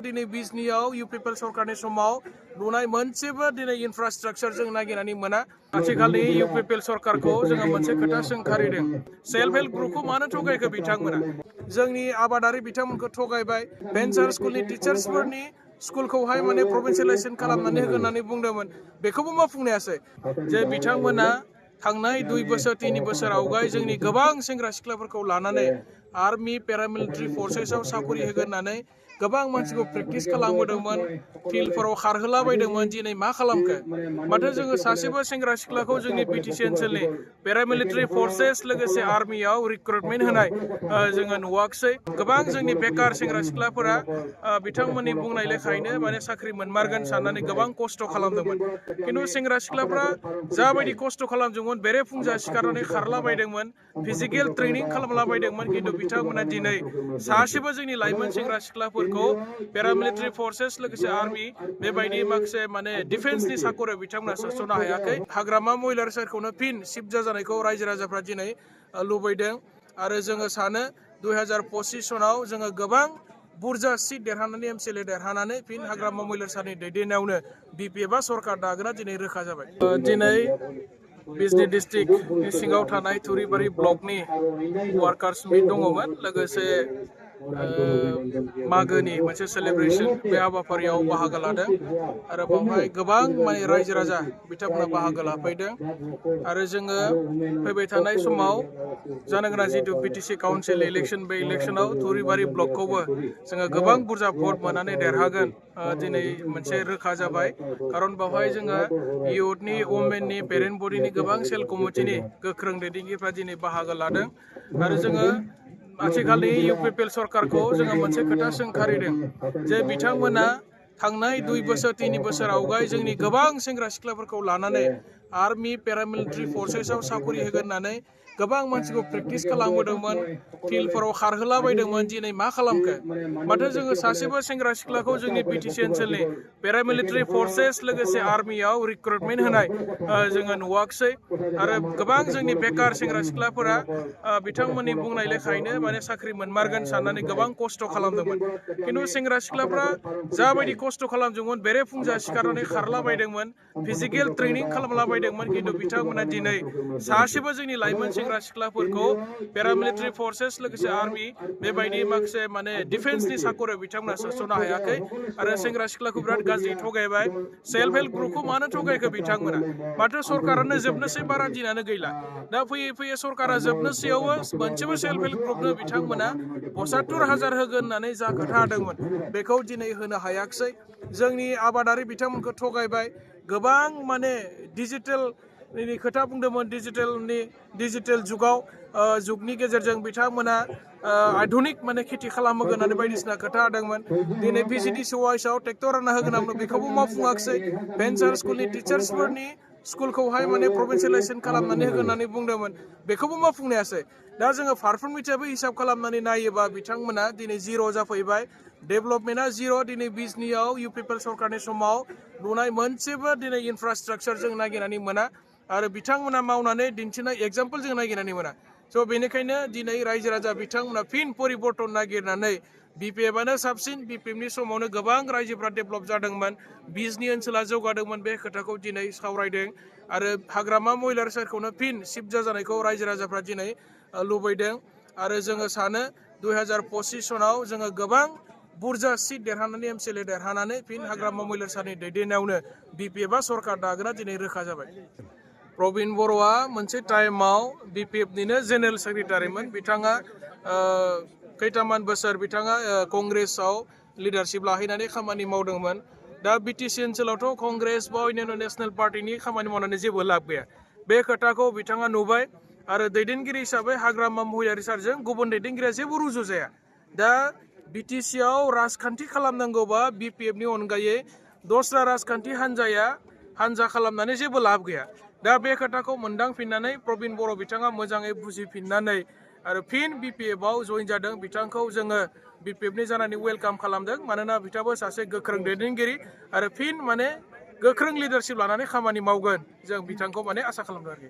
दिनै बिजनियाव इउपिपिएल सरकारनि समाव लुनाय मोनसेबो दिनै इनफ्रास्ट्राक्चार जों नागिरनानै मोना। आथिखालनि इउपिपिएल सरकारखौ जोङो मोनसे खोथा सोंखारिदों, सेल्फ हेल्प ग्रुपखौ मानो थगायखो बिथांमोना? जोंनि आबादारि बिथांमोनखौ थगायबाय। भेन्सार स्कुलनि टिचार्सफोरनि स्कुलखौहाय माने प्रभिन्सियेलाइजेसन खालामनानै होगोन होननानै बुंदोंमोन, बेखौबो मावफुंनायासै। जे बिथांमोना थांनाय 2 बोसोर 3 बोसोर आवगाय जोंनि गोबां सेंग्रा सिख्लाफोरखौ लानानै आर्मि पेरामिलिटारि फर्सेसआव साखरि होगोन होननानै गोबां मानसिखौ प्रेक्टिस खालामहोदोंमोन, फिल्डफोराव खारहोलाबायदोंमोन। दिनै मा खालामखो? माथो जोङो सासेबो सेंग्रा सिख्लाखौ जोंनि बिटिसि ओनसोलनि पेरामिलिटारि फर्सेस लोगोसे आर्मियाव रिक्रुटमेन्ट होनाय जोङो नुवाखिसै। गोबां जोंनि बेकार सेंग्रा सिख्लाफोरा बिथांमोननि बुंनाय लेखायैनो माने साख्रि मोनमारगोन साननानै गोबां खस्थ' खालामदोंमोन। खिन्थु सेंग्रा सिख्लाफ्रा जाबायदि खस्थ' खालामदोंमोन, बेरेफुंजा सिखारनानै खारलाबायदोंमोन, फिजिकेल ट्रेनिं खालामलाबायदोंमोन। खिन्थु बिथांमोना दिनै सासेबो जोंनि लाइमोन सेंग्रा सिख्लाफोरखौ पेरामिलिटारि फर्सेस लोगोसे आर्मि बेबायदि माखासे माने डिफेन्सनि साखरियाव बिथांमोना सोसननो हायाखै। हाग्रामा महिलार सोरखौनो फिन सिफ जानायखौ रायजो राजाफ्रा दिनै लुबैदों। आरो जोङो सानो 2025 सनाव जोङो गोबां बुरजा सिट देरहानानै एमसिएलए देरहानानै फिन हाग्रामा महिलार सारनि दैदेननायावनो बिपिएफआ सरकार दागोना दिनै रोखा जाबाय। दिनै बिजनी डिस्ट्रिक्टनि सिङाव थानाय थुरिबारि ब्लकनि वार्कार्स मिट दङमोन, लोगोसे मागोनि मोनसे सेलिब्रेशन बे हाबाफारियाव बाहागो लादों। आरो बावहाय गोबां माने रायजो राजा बिथांमोना बाहागो लाफैदों। आरो जोङो फैबाय थानाय समाव जानो गोनां जितु बिटिसि काउन्सिल इलेक्शन, बे इलेक्शनाव थुरिबारि ब्लकखौबो जोङो गोबां बुरजा भट मोननानै देरहागोन दिनै मोनसे रोखा जाबाय। खारन बावहाय जोङो इयुथनि, वमेननि, पेरेन्ट बडिनि गोबां सेल कमिटिनि गोख्रों दैदेनगिरिफ्रा दिनै बाहागो लादों। आरो जोङो आथिखालनि इउपिपिएल सरकारखौ जोङो मोनसे खोथा सोंखारिदों, जे बिथांमोना थांनाय 2 बोसोर 3 बोसोर आवगाय जोंनि गोबां सेंग्रा सिख्लाफोरखौ लानानै आर्मि पेरामिलिटारि फर्सेसआव साखरि होगोन होननानै गोबां मानसिखौ प्रेक्टिस खालामहोदोंमोन, फिल्डफोराव खारहोलाबायदोंमोन। दिनै मा खालामखो? माथो जोङो सासेबो सेंग्रा सिख्लाखौ जोंनि बिटिसि ओनसोलनि पेरामिलिटारि फर्सेस लोगोसे आर्मियाव रिक्रुटमेन्ट होनाय जोङो नुवाखिसै। आरो गोबां जोंनि बेकार सेंग्रा सिख्लाफोरा बिथांमोननि बुंनाय लेखायैनो माने साख्रि मोनमारगोन साननानै गोबां खस्थ' खालामदोंमोन। खिन्थु सेंग्रा सिख्लाफ्रा जाबायदि खस्थ' खालामदोंमोन, बेरेफुंजा सिखारनानै खारलाबायदोंमोन, फिजिकेल ट्रेनिं खालामलाबायदोंमोन। खिन्थु बिथांमोना दिनै सासेबो जोंनि लाइमोन सेंग्रा सिख्लाफोरखौ पेरामिलिटारि फर्सेस लोगोसे आर्मि बेबायदि माखासे माने डिफेन्सनि साखरियाव बिथांमोना सोसननो हायाखै। आरो सेंग्रा सिख्लाखौ बिराद गाज्रि थगायबाय। सेल्फ हेल्प ग्रुपखौ मानो थगायखो बिथांमोना? माथो सरकारानो जोबनोसै, बारा दिनानो गैला। दा फैयै फैयै सरकारा जोबनोसैयावबो मोनसेबो सेल्फ हेल्प ग्रुपनो बिथांमोना 75,000 होगोन होननानै जा खोथा होदोंमोन, बेखौ दिनै होनो हायाखिसै। जोंनि आबादारि बिथांमोनखौ थगायबाय। गोबां माने डिजिटेलनि खोथा बुंदोंमोन, डिजिटेल जुगनि गेजेरजों बिथांमोना आधुनिक माने खेथि खालामहोगोन होननानै बायदिसिना खोथा होदोंमोन। दिनै भिसिडिसि वाइसआव ट्रेक्टर रानना होगोन होनना बेखौबो मावफुङाखिसै। भेन्सार स्कुलनि टिचार्सफोरनि स्कुलखौहाय माने प्रभिन्सियेलाइजेसन खालामनानै होगोन होननानै बुंदोंमोन, बेखौबो मावफुंनायासै। दा जोङो फारफ्रोमथिंबो हिसाब खालामनानै नायोबा बिथांमोना दिनै जिर' जाफैबाय। डेभेलपमेन्टआ जिर'। दिनै बिजनियाव इउपिपिएल सरकारनि समाव लुनाय मोनसेबो दिनै इनफ्रास्ट्राक्चार जों नागिरनानै मोना। आरो बिथांमोना मावनानै दिन्थिनाय एग्जाम्पल जों नागिरनानै मोना। स' बेनिखायनो दिनै रायजो राजा बिथांमोना फिन परिबर्तन नागिरनानै बिपिएफआनो साबसिन, बिपिएफनि समावनो गोबां रायजोफ्रा डेभेलप जादोंमोन, बिजनि ओनसोला जौगादोंमोन, बे खोथाखौ दिनै सावरायदों। आरो हाग्रामा महिलार सोरखौनो फिन सिफ जानायखौ रायजो राजाफ्रा दिनै लुबैदों। आरो जोङो सानो 2025 सनाव जोङो गोबां बुरजा सिट देरहानानै एमसिएलए देरहानानै फिन हाग्रामा महिलार सारनि दैदेननायावनो बिपिएफआ सरकार दागोना दिनै रोखा जाबाय। प्रबिन बर'आ मोनसे टाइमाव बिपिएफनिनो जेनेरेल सेक्रेटारिमोन। बिथाङा खैथामान बोसोर बिथाङा कंग्रेसआव लिडारशिप लाहैनानै खामानि मावदोंमोन। दा बिटिसि ओनसोलावथ' कंग्रेस बा अन्यान्य नेसनेल पार्टिनि खामानि मावनानै जेबो लाब गैया, बे खोथाखौ बिथाङा नुबाय। आरो दैदेनगिरि हिसाबै हाग्रामा महिलारि सारजों गुबुन दैदेनगिरिया जेबो रुजुजाया। दा बिटिसिआव राजखान्थि खालामनांगौबा बिपिएफनि अनगायै दस्रा राजखान्थि हान्जा खालामनानै जेबो लाब गैया। दा बे खोथाखौ मोनदांफिननानै प्रबिन बर' बिथाङा मोजाङै बुजिफिननानै आरो फिन बिपिएफआव जइन जादों। बिथांखौ जोङो बिपिएफनि जानानै वेलकाम खालामदों, मानोना बिथाङाबो सासे गोख्रों दैदेनगिरि आरो फिन माने गोख्रों लिडारशिप लानानै खामानि मावगोन, जों बिथांखौ माने आसा खालामदों आरोखि।